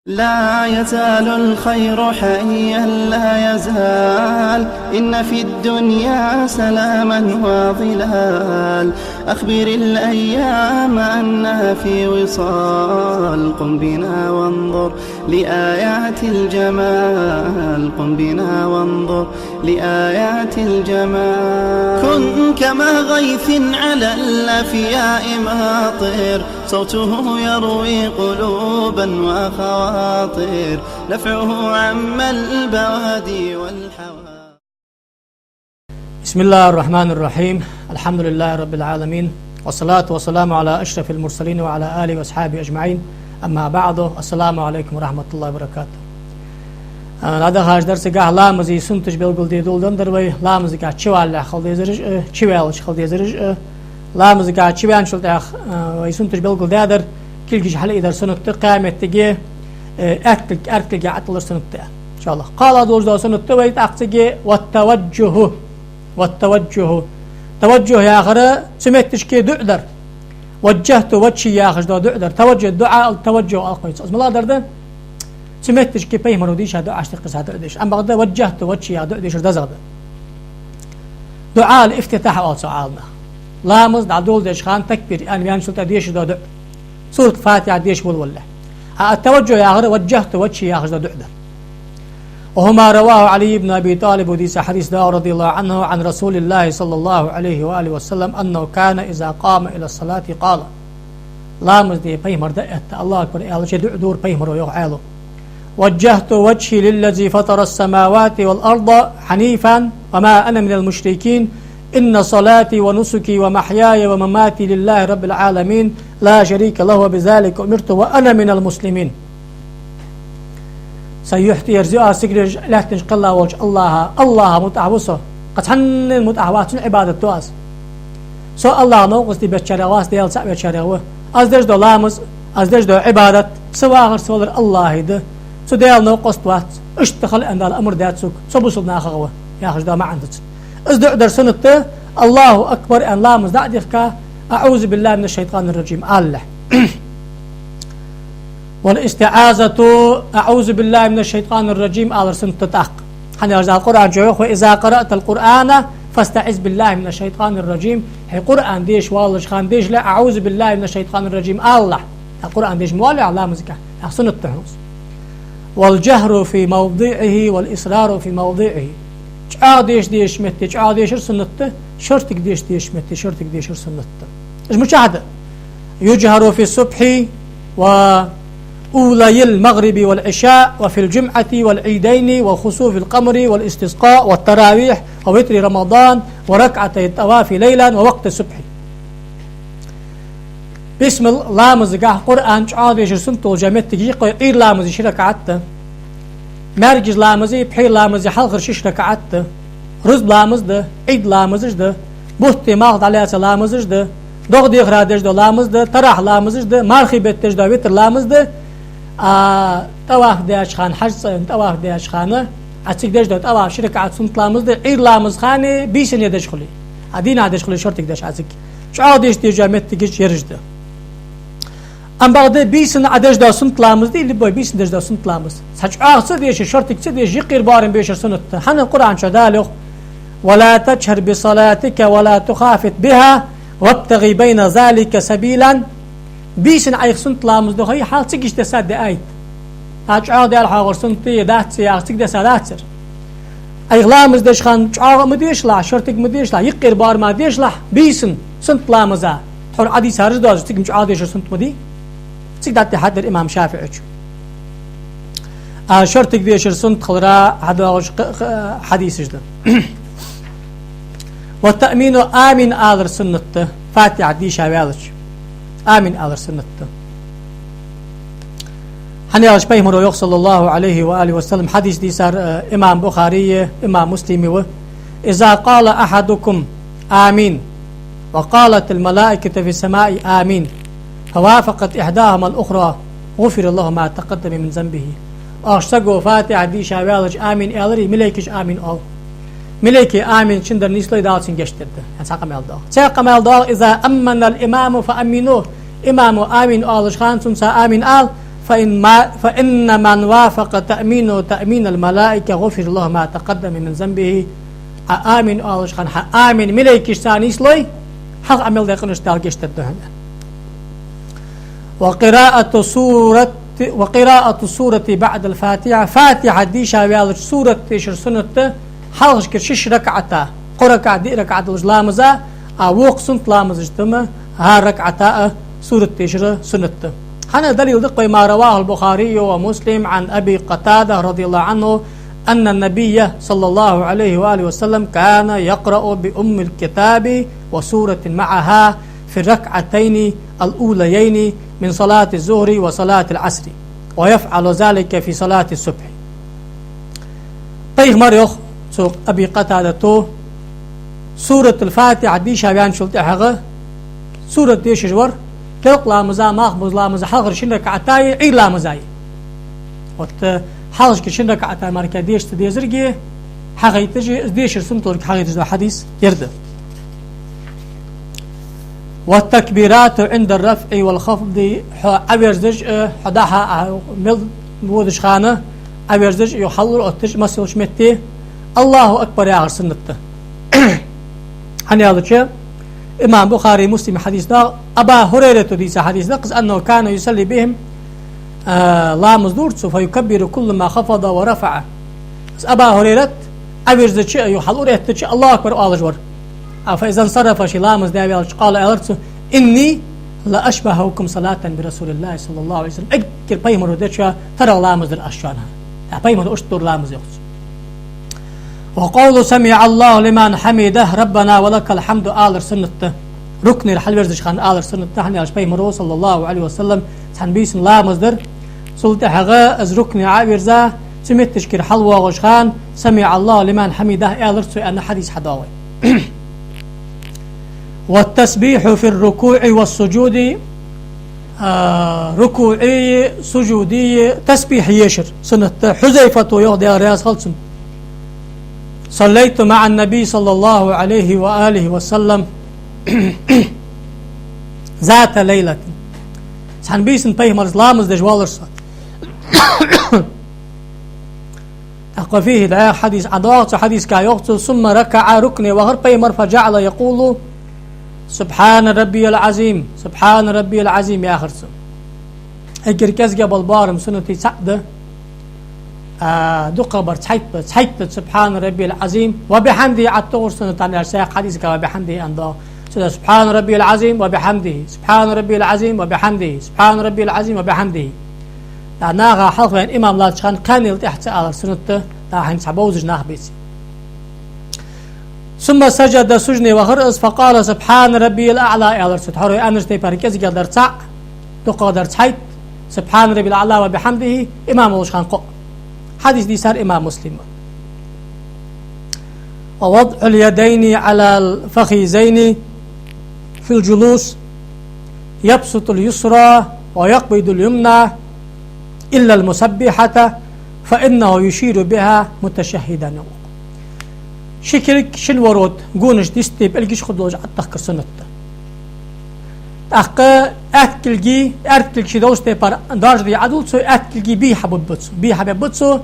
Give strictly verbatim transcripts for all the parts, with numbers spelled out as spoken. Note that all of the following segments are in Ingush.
لا يزال الخير حيا لا يزال، إن في الدنيا سلاما وظلال. أخبر الأيام أنها في وصال، قم بنا وانظر لآيات الجمال، قم بنا وانظر لآيات الجمال. كن كما غيث على الأفياء ماطر، صوته يروي قلوبا وخواطر، نفعه عم البوادي والحواضر. بسم الله الرحمن الرحيم. الحمد لله رب العالمين، والصلاة والسلام على أشرف المرسلين وعلى آله وأصحابه أجمعين. أما بعد، السلام عليكم ورحمة الله وبركاته. А, дӀадахача дарсагахь ламаза суннаташ белгалде доладенна дар вай, ламазагахь чувалалехь хила дезараш а, чуваьлча хила дезараш а. Ламазагахь чуваьнначул тӀехьагӀа, а, вай суннаташ белгалдаьдар, кулгаш хьалъайдар суннат да, кхаь моттиге, э, аьтта кулг, аьрда кулгах Ӏотиллар суннат да. Иншаллахь. КхоалагӀа долаш дола суннат да вай тӀаккха цига, والتوجه. والتوجه. Таваджухь яхар цу метташка дуӀа дар. وجهت وجهي яхаш дола дуӀа дар. Таваджухь, дуӀа ал, таваджухь ал кхойца. Из малагӀа дар да? Цу метташка пайхамаро дийша дуӀаш тӀаккха из дуӀа деш. Амма бакъда وجهت وجهي яха дуӀа дешар дезагӀа да. ДуӀа ал-ифтитахь оал цу Ӏаламнаха. Ламаз дӀадоладеча хана такбир аьнна ваьнначул тӀехьагӀа дешаш дола дуӀа. Сурат Фатихьа деша волавалале. А таваджухь яхар وجهت وجهي яхаш дола дуӀа дар. وهما رواه علي بن أبي طالب, дийца хьадис да, رضي الله عنه، عن رسول الله صلى الله عليه وآله وسلم أنه كان إذا قام إلى الصلاة قال. Ламаз де пайхамар дӀаэтта, الله أكبر аьлча, дуӀа дора пайхамаро, йоах Ӏаьлас: وجهت وجهي للذي فطر السماوات والأرض حنيفا وما أنا من المشركين، إن صلاتي ونسكي ومحياي ومماتي لله رب العالمين لا شريك له وبذلك أمرت وأنا من المسلمين. Са юхь тӀера зе а, сигалеш а, лаьтташ кхелла волча АллахӀа, АллахӀа мутӀахь ва со. Кхы цхьаннена мутӀахь вац, цунна Ӏибадат ду аз. Со АллахӀа новкъост бечарех вац, Даьла цаӀ вечарех ва. Аз деш дола ламаз, аз деш дола Ӏибадат, са вахар, са валар АллахӀа да. Цу Даьла новкъост вац. Иштта хила аьнна Дала амар даьд сога, со бусалба нахах ва, яхаш дола маӀан да цун. Из дуӀа дар суннат да, الله أكبر аьнна ламаз дӀа а дихка, أعوذ بالله من الشيطان الرجيم алалехь. والاستعاذة، أعوذ بالله من الشيطان الرجيم алар суннат да тӀаккха. ХӀана аьлча Дала Къуръан чу йоах: وإذا قرأت القرآن فاستعذ بالله من الشيطان الرجيم. Хьо Къуръан деша воаллача хана дешале, أعوذ بالله من الشيطان الرجيم алалахь. Къуръан деша ма воалл хьо ламазагахь, тӀаккха суннат да хьона из. والجهر في موضعه والإسرار في موضعه. ЧӀоагӀа деша дезача метте чӀоагӀа дешар суннат да, шортига деша дезача метте шортига дешар суннат да. Уж мичахьа да? يجهر في الصبح وأولي المغرب والعشاء وفي الجمعة والعيدين وخسوف القمر والاستسقاء والتراويح ووتر رمضان وركعتي الطواف ليلا ووقت الصبح. Бисмал ламазагахь Къуръан чӀоагӀа дешар суннат долча моттиге йийкъа вай Ӏуйра ламаза ши ракаӀат да. МаьркӀажа ламаза, пхьера ламаза хьалхара шишша ракаӀат да. Рузба ламаз да, Ӏийд ламазаш да, бутта, малх дӀалаьца ламазаш да, догӀа дехара деш дола ламаз да, таравихь ламазаш да, мархий бетта деш дола витр ламаз да. А тӀаваф деча хана, хьажцӀен тӀаваф деча хана, Ӏа цига деш дола тӀаваф ши ракаӀат суннат ламаз да, Ӏуйра ламаза хана бийсанна деш хуле. А дийнахьа деш хуле шортига деш Ӏа цига. ЧӀоагӀа деша деза моттигаш ераш да. Амма бакъда бийсанна Ӏа деш дола суннат ламаз да, любой бийсанна деш дола суннат ламаз, цхьа чӀоагӀа ца дешаш, шортига ца дешаш, юкъера боарам бешар суннат да. ХӀана Къуръан чу Дала йоах: ولا تجهر بصلاتك ولا تخافت بها وابتغ بين ذلك سبيلا. Бийсанна Ӏайха суннат ламаз дохе, хьал цига иштта десса да аят. Ӏа чӀоагӀа даьле хьогӀар суннат дий, дац яхаш цига десса дацар. Ӏайха ламаз деш хана чӀоагӀа ма дешалахь, шортига ма дешалахь, юкъера боарама дешалахь, бийсанна суннат ламаза. Тхьовра Ӏодийцараш доацаш, цига-м чӀоагӀа дешар суннат ма дий. Цига дӀатӀехьадар имам ШафиӀийчо. А шортига дешар суннат хилара хьадоагӀаш кх-, кх-, хьадисаш да. والتأمين, амин алар суннат да, Фатихьа дийша ваьлча. Амин алар суннат да. ХӀана аьлча пайхамаро йоах, صلى الله عليه وآله وسلم, хьадис дийцар, э, имам Бухарийи, имам Муслими ва: إذا قال أحدكم آمين وقالت الملائكة في السماء آمين فوافقت إحداهما الأخرى غفر له ما تقدم من ذنبه. Оаш саго Фатихьа дийша ваьлча амин аьларе, малейкаш амин оал. Малейкий амин чундар нийслой, Дала цунна гешт дергда. Цхьа къамаьл доагӀа. Цхьа къамаьл доагӀа: إذا أمّن الإمام فأمّنوا. Имамо амин оалача хана цунца амин ала, فإن ما، فإن من وافق تأمينه تأمين الملائكة غفر له ما تقدم من ذنبه. Ӏа амин оалаш хана, хьа амин малейкашца нийслой, хьалха Ӏа мел даь къинош Дала гешт дергда хьона. وقراءة سورة، وقراءة السورة بعد الفاتحة. Фатихьа дийша ваьлча сурат дешар суннат да, хьалхашкара шишша ракаӀата, кхо ракаӀат, диъ ракаӀат долча ламаза, а вокх суннат ламазашта ма хӀара ракаӀата а сурат дешар суннат да. ХӀана далил да-кх вай: ما رواه البخاري ومسلم عن أبي قتادة رضي الله عنه أن النبي صلى الله عليه وآله وسلم كان يقرأ بأم الكتاب وسورة معها في الركعتين الأوليين من صلاة الظهر وصلاة العصر، ويفعل ذلك في صلاة الصبح. Пайхамар, йоах цу Аби Къатадата, Суратуль-Фатихьа дийша ваьнначул тӀехьагӀа сурат дешаш вар, делкъа ламаза, малхбуза ламаза хьалхарча шин ракаӀатаи Ӏуйра ламазаи. Вот, э, хьалхашкара шин ракаӀата мара-кх деша ца дезаргеи, хьахайташ, из дешар суннат долга хьахайташ дола хьадис ер да. والتكبيرات عند الرفع والخفض. Хьо Ӏоверзаш а, хьо дӀа-хьа а мел водача хана Ӏоверзаш а, юха хьалура отташ а, масса йолча метте Аллаху акбар яхар суннат да. ХӀана аьлча, имам Бухари, Муслима хьадис да, Аба Хурайрата дийца хьадис да-кх из: أنه كان يصلي بهم, а, ламаз дора цо, فيكبر كلما خفض ورفع. Из Аба Хурайрат Ӏоверзача а, юха хьалура эттача а Аллаху акбар оалаш вар. А فإذا انصرف, ше ламаз даь ваьлча, قال, аьлар цо: إني لأشبهكم صلاة برسول الله صلى الله عليه وسلم. Эггара пайхамаро дечоа тарра ламаз дир аз шоана. А пайхамара иштта дора ламаз, йоах цо. وقول سمع الله لمن حمده ربنا ولك الحمد алар суннат да. РукуӀера хьалверзача хана алар суннат да, хӀана аьлча пайхамаро, صلى الله عليه وسلم, цхьан бийсан ламаз дир, цул тӀехьагӀа из рукуӀе Ӏоверза, цу метташкара хьалвоагӀача хана سمع الله لمن حمده аьлар цо, аьнна хьадис хьадоагӀа вай. والتسبيح في الركوع والسجود. А, рукуӀеи сужудеи тасбихь ешар суннат да. Хьузайфата йоах, Даьла раьза хилва цунна: صليت مع النبي صلى الله عليه وآله وسلم ذات ليلة. Цхьан бийсан пайхамарца ламаз деш воаллар со. ТӀаккха وفيه, дӀаьха хьадис ӀодоагӀа цу хьадиса тӀа, йоах цо: ثم ركع, рукуӀе вахар пайхамар, فجعل يقول سبحان ربي العظيم، سبحان ربي العظيم яхар цо. Эггара кӀезига бола боарам суннатий цаӀ да, а, дукхагӀбар цхьайтта ба, цхьайтта да سبحان ربي العظيم وبحمده, Ӏоттагур суннат, хӀана аьлча цхьаькха хьадиса тӀа وبحمده аьнна доагӀа. Цо да سبحان ربي العظيم وبحمده، سبحان ربي العظيم وبحمده، سبحان ربي العظيم وبحمده. ТӀаккха наха хьалха ваьнна имам латтача хана кхаьннел тӀехьа ца алар суннат да, тӀаккха хӀанз цхьа бовзаш нах беце. ثم سجد, сужуде вахар из, فقال سبحان ربي الأعلى аьлар цо. Тхьовра аьннача тайпара кӀезигагӀдар цаӀ, дукхагӀдар цхьайтта, سبحان ربي الأعلى وبحمده, имам волча хана кхоъ. Хьадис дийцар имам Муслима. ووضع اليدين على الفخذين في الجلوس، يبسط اليسرى ويقبض اليمنى إلا المسبحة، فإنه يشير بها متشهدا. Ши кулг шин ворот гонаш дисте пӀелгаш хургдолаш Ӏотехкар суннат да. ТӀаккха аьтта кулги, аьрда кулг ший долча тайпара даржаде Ӏодул цо, аьтта кулги бий хьабергба цо, бий хьабергба цо,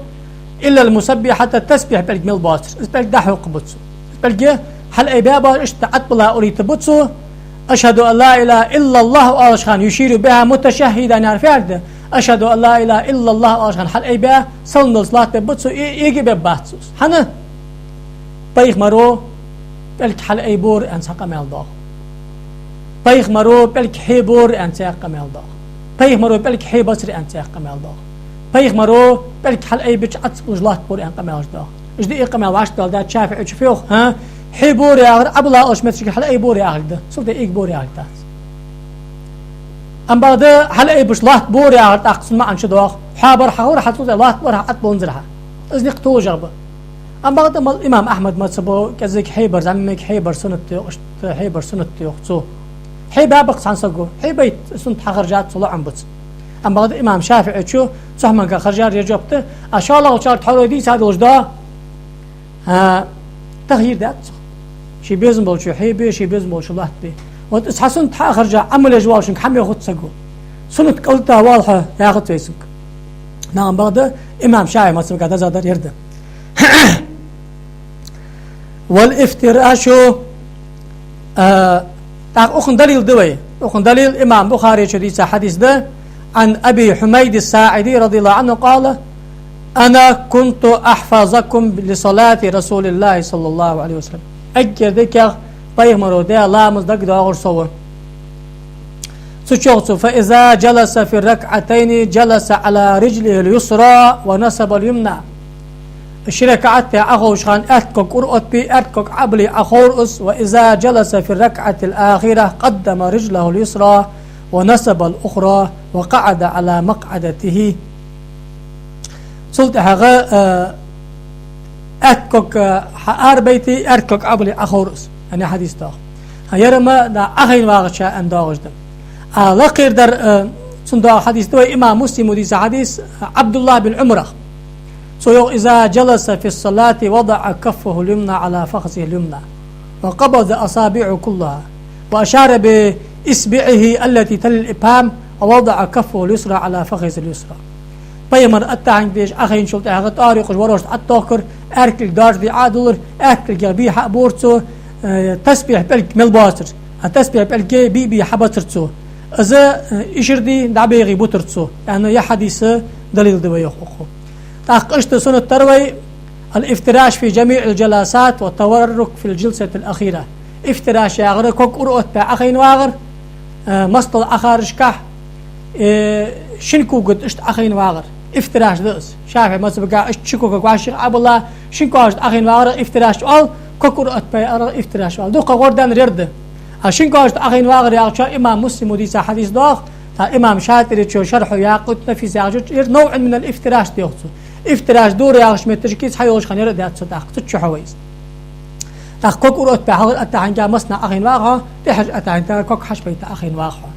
إلا المسبحة, тасбихь пӀелг мел боацар, из пӀелг дӀахьокхаргба цо. Из пӀелг хьалъайбаь боацаш, иштта Ӏотбилла урайтаргба цо. أشهد أن لا إله إلا الله оалаш хана, يشير بها متشهدا яхар фу яхар да? أشهد أن لا إله إلا الله оалаш хана хьалъайбаь, салам даллалца латтабергба цо, э-, эгабергбац цо из. ХӀана? Пайхамаро пӀелг хьалъайбора аьнна цхьа къамаьл доагӀа. Пайхамаро пӀелг хьебора аьнна цхьа къамаьл доагӀа. Пайхамаро пӀелг хьебацар аьнна цхьа къамаьл доагӀа. Пайхамаро пӀелг хьалъайбича Ӏо ца биллаш латтабора аьнна къамаьлаш доагӀа. Уж диъ къамаьл вӀаштӀехьадаьд ШафиӀийчо, фу йоах, хӀа? Хьебора яхар Ӏобилла йолча метте хьалъайбора яхилга да. Цул тӀехьа эгабора яхилга дац. Амма бакъда хьалъайбича латтабора яхар, тӀаккха цун маӀан чудоагӀа. Хьоабар хьахилар хьа, цул тӀехьа латтабар хьа, Ӏотбилланзар хьа. Из никъ толашагӀа ба. Амма бакъда имам Ахьмада мазхӀабо кӀезига хьебар, зӀамига хьебар суннат да йоах, иштта хьебар суннат да йоах цо. Хьебаьб-кх цхьан саго, хьебайта суннат хьахержад цо, лоӀам ба цун. Амма бакъда имам ШафиӀийчо цу хӀаманга хержар ер жоп да, а шоллагӀчар тхьовра дийца долаш да, а, тахйир дац цох. Ше безам болчо хьебе, ше безам болчо латтабе. Вот из цхьа суннат хьахержа Ӏамал еш волчунга хӀама хургдац саго. Суннат кӀалтӀа вале хьо яхац вай цунга. Нагахь бакъда имам ШафиӀий мазхӀабагахь дезадар ер да. Вал ифтирашу, а, тӀаккха укхан далил да вай. Укхан далил имам Бухарийчо дийца хьадис да. عن أبي حميد الساعدي رضي الله عنه قال: أنا كنت أحفظكم لصلاة رسول الله صلى الله عليه وسلم. Эггара дикагӀа пайхамара даь ламаз дагадоагӀар со ва. Цу чу йоах цо: فإذا جلس في الركعتين جلس على رجله اليسرى ونصب اليمنى. Ши ракаӀат тӀа Ӏоховшача хана аьтта ког ура оттабе, аьрда ког Ӏобилле Ӏоховр из. وإذا جلس في الركعة الأخيرة قدم رجله اليسرى ونصب الأخرى وقعد على مقعدته. Цул тӀехьагӀа, э, аьтта ког, э, хьаарабайта, аьрда ког Ӏобилле Ӏоховр из. Аьнна хьадис доагӀа. ХӀа, ер ма да Ӏохайна вагӀача аьнна доагӀаш да. А лакхера дар, э, цун доагӀа хьадис да вай имам Муслима дийца хьадис, э, Ӏабдуллахь бин Ӏумарах. Цо йоах: إذا جلس في الصلاة وضع كفه اليمنى على فخذه اليمنى وقبض أصابعه كلها وأشار بإصبعه التي تلي الإبهام ووضع كفه اليسرى على فخذه اليسرى. Пайхамар аттахьият деш Ӏохайначул тӀехьагӀа тӀоара юкъаш ворхӀошта Ӏотохкар, аьрда кулг доаржаде Ӏодуллар, аьтта кулгах бе хьабора цо, э, тасбихь пӀелг мел боацар. А тасбихь пӀелг бе-бе хьабацар цо. Из, э, ишарди дӀабегӀе бутар цо. Яъни ер хьадис далил да вай йоах укхо. ТӀаккха иштта суннат дар вай: الافتراش في جميع الجلسات والتورك في الجلسة الأخيرة. Ифтираш яхар ког ура оттабе Ӏохайна вагӀар, э, мастол Ӏохарашкахь, э, шин кога тӀа иштта Ӏохайна вагӀар. Ифтираш да из. ШафиӀий мазхӀабагахь иштта ши кога ког вӀаший Ӏобилла, шин кога тӀа Ӏохайна вагӀарах ифтираш оал, ког ура оттабе яхарах ифтираш оал. ДукхагӀа гӀордаьннар ер да. А шин кога тӀа Ӏохайна вагӀар яхачоа имам Муслима дийца хьадис доагӀа, тӀаккха имам ШатӀибечо шархьо Якъутун Нафис яхача чу, ер نوع من الافتراش да йоах цо. Ифтираш дора яхача метташка из хьайолаш хиннаяр а дац цо тӀаккха, цу чу хьо вай из. ТӀаккха ког ура оттабе хьалхарча аттахьиятагахь массанахьа Ӏохайна вагӀа хьо, тӀехьарча аттахьиятагахь ког хьашбайта Ӏохайна вагӀа хьо.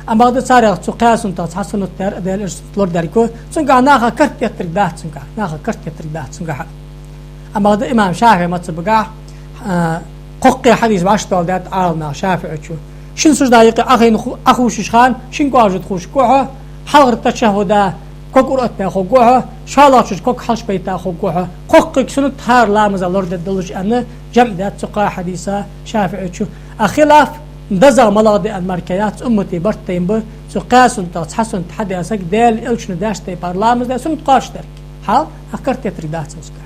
Амма бакъда царех цу кхаь суннатех цхьа суннат дар, Даьла Элчано суннат лорадаьр ва, цунгахь наха карт деттарг дац цунгахь, наха карт деттарг дац цунгахь. Амма бакъда имам ШафиӀий мазхӀабагахь, а, кхоккхе хьадис вӀаштӀехьадоаладаьд Ӏаламнаха ШафиӀечо. Шин сужда юкъе Ӏохайна ху-, Ӏохувшача хана, шин кога тӀа хувшаргва хьо, хьалхара ташаххьуда ког ура оттабе хургва хьо, шоллагӀча ког хьалхашбайта хургва хьо. Кхоккхе суннат хӀара ламаза лорадергдолаш аьнна, жамӀ даьд цу кхаь хьадиса ШафиӀечо. А хилаф дезагӀа малагӀа да аьнна мара кхы яц, уммата барт тайна ба, цу кхаь суннатех цхьа суннат хьадаь саг Даьла Элчано даьча тайпара ламаз даь, суннат кхоачашдергда. Хьал, а карт деттарг дац цунгахь.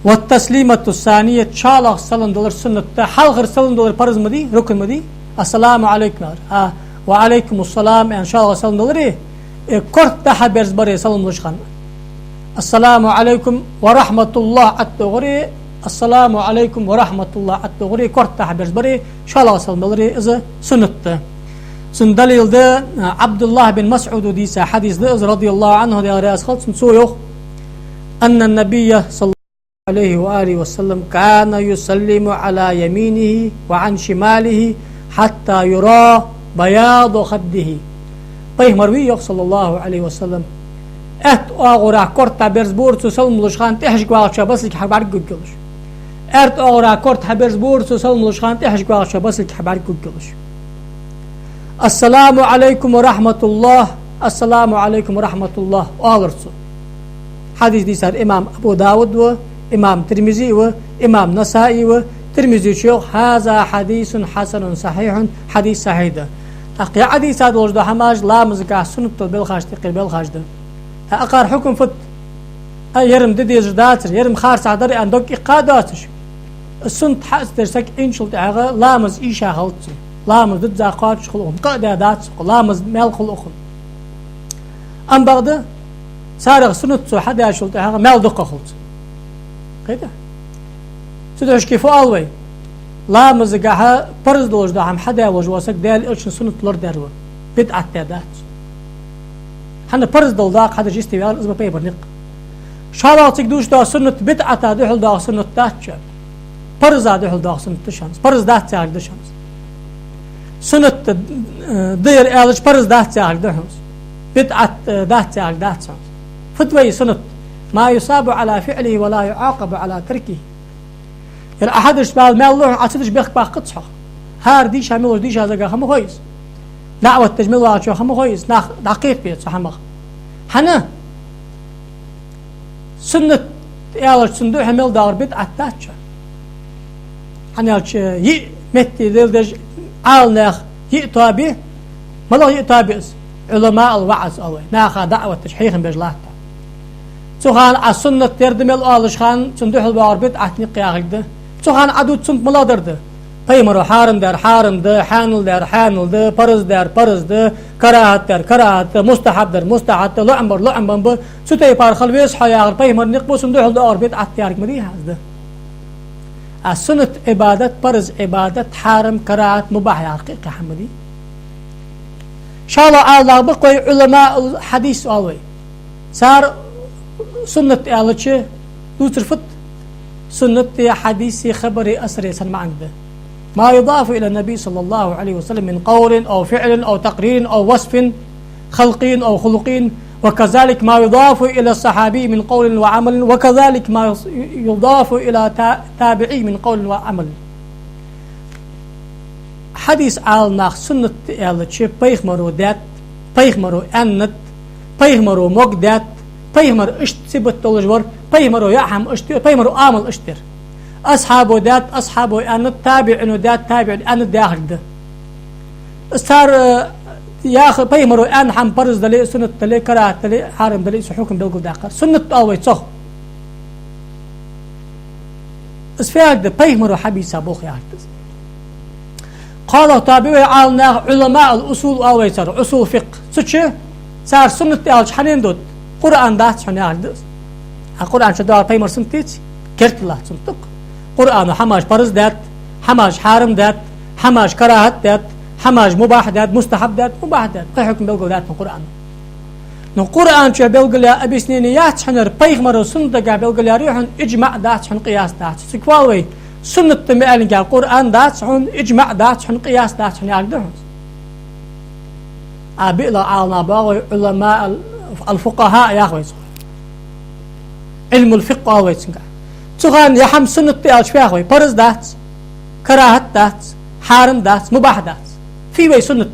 والتسليمة الثانية, шоллагӀа салам далар суннат да, хьалхара салам далар парз ма дий, рукн ма дий. السلام عليكم, а, وعليكم السلام, аьнна, шоллагӀа салам далари, э, корта хьаберзабари салам луш хана. السلام عليكم ورحمة الله ӀотӀадоагӀари, السلام عليكم ورحمة الله ӀотӀадоагӀари, корта хьаберзабари, шоллагӀа салам далари, из суннат да. Цун далил да, а, Ӏабдуллахь бин МасӀуда дийца хьадис да из, رضي الله عنه, Даьла раьза хилва цунна, цо йоах: أن النبي صلى الله عليه وآله وسلم كان يسلم على يمينه وعن شماله حتى يرى بياض خده. Пайхамар вий йоах, صلى الله عليه وسلم, аьтта оагӀорахьа корта берзабора цо салам луш хана, тӀехьашка вагӀачоа басилга хьабӀаргагургйолаш. Аьрда оагӀорахьа корта хьаберзабора цо салам луш хана, тӀехьашка вагӀачоа басилга хьабӀаргагургйолаш. السلام عليكم ورحمة الله, السلام عليكم ورحمة الله, оалар цо. Хьадис дийцар имам Абу Давуд ва, имам Тирмизи ва, имам Насаи ва. Тирмизичо йоах: هذا حديث حسن صحيح, хьадис сахьихь да. ТӀаккха ер хьадиса долаш дола хӀамаш ламазагахь суннат дола белхаш тӀехьара белхаш да. ТӀаккха акхар хьукм фуд? А, ер-м де дезаш дацар, ер-м харцахьа дар аьнна дог иккха доацаш, суннат хьа а ца деш саг Ӏийначул тӀехьагӀа ламаз ийша хилац цун. Ламаз дизза кхоачаш хул укхун, къа а даь дац укхун, ламаз маьл хул укхун. Амма бакъда царех суннат цо хьадаьчул тӀехьагӀа маьл дукха хул цун. Кхетий? Цудухьа фу оал вай? Ламазагахьа парз долаш дола хӀама хьадаь волаш вола саг Даьла Элчано суннат лорадаьр ва. БидӀат даь дац. ХӀана, парз дола дакъа хьадеш йисте ваьлар, из ва пайхамара никъ. ШоллагӀа цига дувцаш дола суннат бидӀата духьал дола суннат дац шоана. Парза духьал дола суннат да шоана. Парз дац яхилга да шоана. Суннат, э, да ер аьлча, парз дац яхилга да хьона. БидӀат, э, дац яхилга дац хьона. Фуд вай суннат? ما يثاب على فعله ولا يعاقب على تركه. Ер Ӏа хьадеш бала маьл лу хьона, Ӏа ца деш бехк баккхац хьох. ХӀара дийша мел волча дийшача сага ха ма хой из. ДаӀват деш мел вагӀачоа ма хой из, нах дӀакхетабе цу хӀамах. ХӀана? Суннат аьлча цунна духьал мел доагӀар бидӀат дац шоана. ХӀана аьлча йиъ метте леладеш Ӏаламнах йиъ тоаба, малагӀа йиъ тоаба из? Ӏуламаул ваӀаз оал вай, наха даӀват деш хьехам беш латт. Цу хана Ӏа суннат дар да мел оалаш хана, цунна духьал боагӀар бидӀат никъ яхилга да. Цу хана Ӏа дувц цунна малагӀдар да. Пайхамаро хьарам даьр хьарам да, хьанал даьр хьанал да, парз даьр парз да, карахӀат даьр карахӀат да, мустахьаб даьр мустахьаб да, лоӀам бар лоӀам ба. Цу тайпара хила веза хьо яхар пайхамара никъ ба, цунна духьал доагӀар бидӀат да яхилга ма дий хьона из да. А суннат Ӏибадат, парз Ӏибадат, хьарам, карахӀат, мубахь яхар кхы-кхы хӀама ма дий. ШоллагӀа Ӏаламнах ба-кх вай Ӏуламаул хьадис оал вай. Цар суннат аьлча дувцар фуд? Суннат я хьадиса, хабара, асара санна маӀан да. ما يضاف إلى النبي صلى الله عليه وسلم من قول أو فعل أو تقرير أو وصف خلقي أو خلقي، وكذلك ما يضاف إلى الصحابي من قول وعمل، وكذلك ما يضاف إلى تا-، تابعي من قول وعمل. Хьадис Ӏаламнаха суннат аьлча пайхамаро даьд, пайхамаро аьннад, пайхамаро могадаьд, пайхамар иштта сибат долаш вар, пайхамаро яа хӀама иштта яр, пайхамаро Ӏамал иштта яр. Асхьабо даьд, асхьабо аьннад, табиӀино даьд, табиӀино аьннад яхилга да. Цар, э, яха пайхамаро аьнна хӀама парз дале, суннат дале, карахӀат дале, хьарам дале, цун хьукам белгалдаккхар. Суннат оал вай цох. Из фу яхилга да? Пайхамаро хьабийца болх яхилга да из. КхоалагӀа тоаба я вай Ӏаламнаха Ӏуламаул усул оал вай цар, усул фикъхӀ. Цу чу цар суннат аьлча хьанна дут? Къуръан дац хьона яхилга да из. А Къуръан чу доагӀар пайхамара суннат деций? Керттера цунна тӀаккха. Къуръано хӀамаш парз даьд, хӀамаш хьарам даьд, хӀамаш карахӀат даьд, хӀамаш мубахь даьд, мустахьаб даьд, мубахь даьд. Кхы хьукам белгалдаьд хьона Къуръано. Но Къуръан чу белгалъяь объяснени яц хьона ер, пайхамара суннатагахь белгалъяьр я хьона, иджмаӀ дац хьона, къияс дац. Цига оал вай, суннат да ма аьллинге, Къуръан дац хьона, иджмаӀ дац хьона, къияс дац хьона яхилга да хьона. А биълагӀа Ӏаламнах боагӀа вай Ӏуламаул, ал-фукъахӀа яхаш вай цох. Ӏилмул фикъхӀ оал вай цунга. Цу хана е хӀама суннат да аьлча фу йоах вай? Парз дац, карахӀат дац, хьарам дац, мубахь дац. Фу я вай суннат?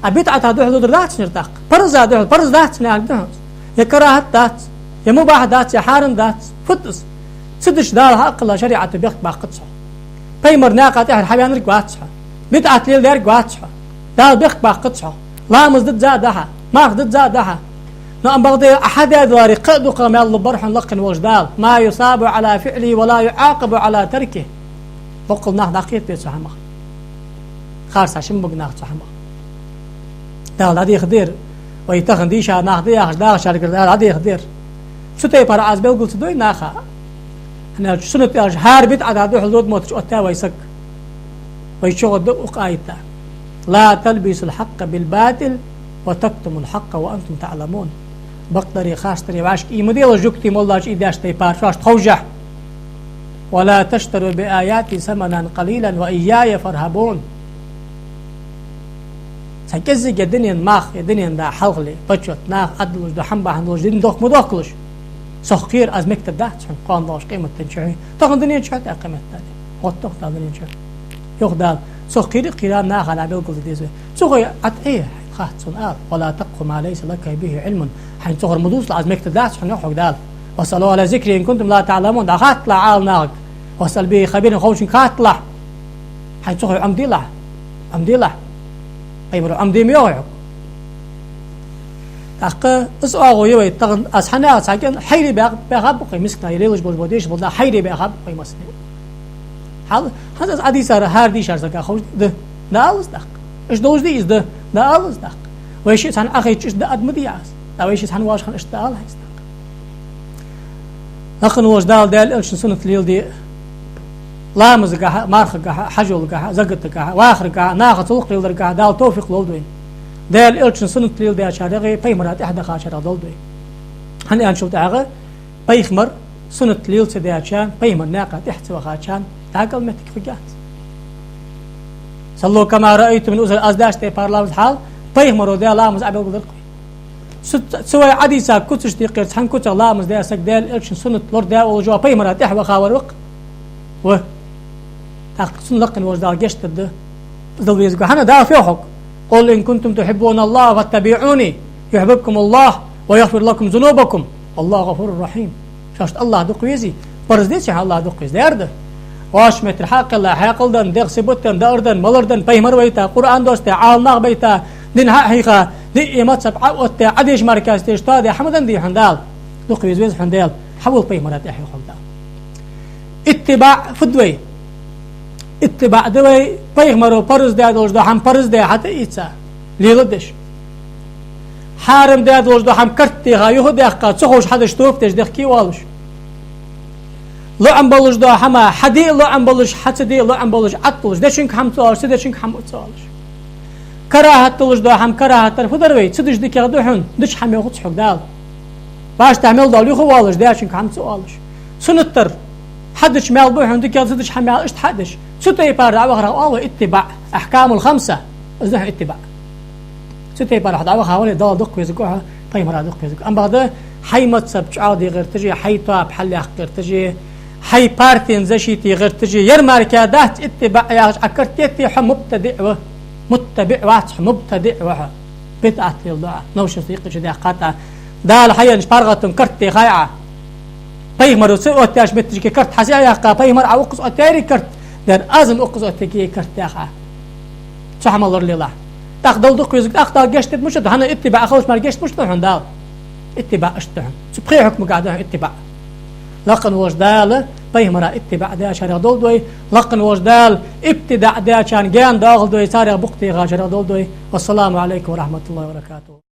А бидӀата духьал додар дац хьона ер тӀаккха? Парза духьал, парз дац хьона яхилга да хьона из. Е карахӀат дац, е мубахь дац, е хьарам дац. Фуд из? Цу дешаца Дала хьаькъал шариӀато бехк баккхац хьох. Пайхамара наькъа тӀехьара хьаваьннарг вац хьо. БидӀат леладаьрг вац хьо. Дала бехк баккхац хьох. Ламаз дизза а да хьа, марха дизза а да хьа. Но ам бакъда Ӏа хьадаьдаларе кхы а дукхагӀа маьл лургбар хьона лакхе волча Дала. ما يثاب على فعله ولا يعاقب على تركه. Боккъал нах дӀакхетабе цу хӀамах. Харцахьа шин бага нах цу хӀамах. Дала дӀадехадар. Вай тахан дийша нах да яхаш, дахачаргара Дала дӀадехадар. Цу тайпара аз белгал ца дой наха. ХӀана аьлча суннат аьлча хӀара бидӀата духьал дода мотташ оттадаьд вай саг. Вай чугӀоргда укх аята: لا تلبسوا الحق بالباطل وتكتموا الحق وأنتم تعلمون. Бакъдари харцдари вӀашка ийма делаш, жугтий моллаш ийдеш тайпара шоашта ховшшехь. ولا تشتروا بآياتي ثمنا قليلا وإياي فارهبون. Цхьа кӀеззига дунен мах, е дунен да хьалхале, почёт, наха Ӏаддалуш да, хӀама бахьан долаш дин дохк ма дохкалаш. Цох кхера аз мегаш дац хьона кхоана долаш къематдийнахьа. Тахан дунен чу хьо тӀаккха къематдийнахьа. ГӀоттох Дала дунен чу. Йоах Дала, цох кхера а кхера, наха а белгалде деза вай. Цу хой Ӏа тӀехьа хац цунна ала: ولا تقف ما ليس لك به علم. Хьайна цу хӀара ма дувцалахь, аз мегаш дац хьона, йоах хьога Дала. فاسألوا أهل الذكر إن كنتم لا تعلمون. ДӀахатталахь Ӏаламнахага. واسأل به خبيرا, ховчунга хатталахь. Хьайна цу хой Ӏомаделахь. Ӏомаделахь. Пайхамаро Ӏомаде ма йоахий хьога. ТӀаккха из оагӀув я вай тахан, аз хьанала цхьа кӀен хьайре баьха-, баьхаб-кх вай мискача наха, е лелаш болаш бола, дешаш бола нах хьайре баьхаб-кх вай массане. Хьал, хӀанз аз Ӏадийцар хӀара дийшача сага ховш да. Да ала из тӀаккха. Иштта долаш дий из? Да. Да ала из тӀаккха. Вай шиъ цхьана Ӏохайча иштта да аргда ма дий аз. ТӀаккха вай шиъ цхьана воалаш хана иштта да ала хьайна из тӀаккха. Лакха волча Дала Даьла Элчан суннат леладе, ламазагахьа, мархагахьа, хьажолгахьа, закатагахьа, вахаргахьа, нахаца гӀулакх леладаргахьа Дала товфикъ лолда вайна. Даьла Элчан суннат леладаьчарех, пайхамара тӀехьа дахачарех долда вай. ХӀана аьлча тӀехьагӀа пайхамара суннат лела ца даьчарна, пайхамара наькъа тӀехьа ца вахачарна дӀакъал моттиг хургьяц. صلوا كما رأيتموني أصلي, аз деш тайпара ламаз хьал, пайхамаро даь ламаз Ӏа белгалдергда-кх. Цу, цу вай Ӏадийца куцашта юкъера цхьан куцах ламаз даь саг Даьла Элчан суннат лорадаь волаш ва, пайхамара тӀехьа ваха вар ва-кх. Ва. ТӀаккха цунна лакха волча Дала гешт дергда. Из дала везаргва. ХӀана, Дала фу йоах хьога? «قل إن كنتم تحبون الله فاتبعوني يحببكم الله ويغفر لكم ذنوبكم والله غفور رحيم». Шоашта АллахӀ дукха везе, парз деций хьона АллахӀ дукха веза? Дера да. Оаш меттара хьакхелла, хьаькъал денна, дегӀ сибат денна, даар денна, малар денна, пайхамар вайта, Къуръан доссадаь, Ӏаламнах байта, дин хьа а хьийха, диъ мазхӀаб Ӏооттадаь, Ӏадеш мара кхестеш тоаде хӀама денна дий хьона Дала. Дукха веза веза хьона Даьла. Хьавола пайхамара тӀехьа хьона Дала. ИттибаӀ фуд вай? ИттибаӀ да вай, пайхамаро парз даь долаш дола хӀама парз даь хьатӀаийца, леладеш. Хьарам даь долаш дола хӀама карт теха, юха а даьккха, ца ховш хьадеш, тоба деш, дехке а воалаш. ЛоӀам болаш дола хӀама, хьаде а лоӀам болаш, хьа ца де а лоӀам болаш, Ӏатталаш, дечунга хӀама ца оалаш, ца дечунга хӀама ца оалаш. КарахӀат долаш дола хӀама карахӀат дар фу дар вай? Ца дича дикагӀа да хьона, дича хӀамах гуц хьога Дала. Башха мел дола юха а воалаш, дечунга хӀама ца оалаш. Суннат дар хьадича мел ба хьона дикагӀа, ца дича хӀамах иштта хьадеш. Цу тайпара дӀавахарах оал вай иттибаӀ, ахькамул хамса. Из да хьона иттибаӀ. Цу тайпара хьо дӀаваха вале, Дала дукха везаргва хьо, пайхамара дукха везаргва. Амма бакъда, хьай мазхӀаб чӀоагӀде гӀерташ е, хьай тоаба хьалъяккха гӀерташ е, хьай партен защите гӀерташ е, ер мара дац иттибаӀ яхаш Ӏа карт етте, хьо мубтадиӀ ва. МуттабиӀ вац хьо, мубтадиӀ ва хьо. БидӀат леладу Ӏа, новшество юкъе чудаьккхад Ӏа. Дала хьаеннача паргӀатонга карт техай Ӏа. Пайхамаро ца оттаяьча моттиге карт хьа ца яьккха, пайхамаро Ӏа укхаза оттаяьрий карт, дера аз-м укхаза оттаергья карт, яха Ӏа. Цу хӀамах лоралелахь. ТӀаккха Дала дукха везаргва, тӀаккха Дала гешт дергда мишта да, хӀана иттибаӀ хилча мара гешт мишта да хьона Дала. ИттибаӀ иштта да хьона. Цу пхе хьукмагахь да хьона иттибаӀ. Лакха волча Дала пайхамара иттибаӀ даьчарех долда вай, лакха волча Дала ибтидаӀ даьчарна гаьна доахалда вай, царех букъ техачарех долда вай. والسلام عليكم ورحمة الله وبركاته.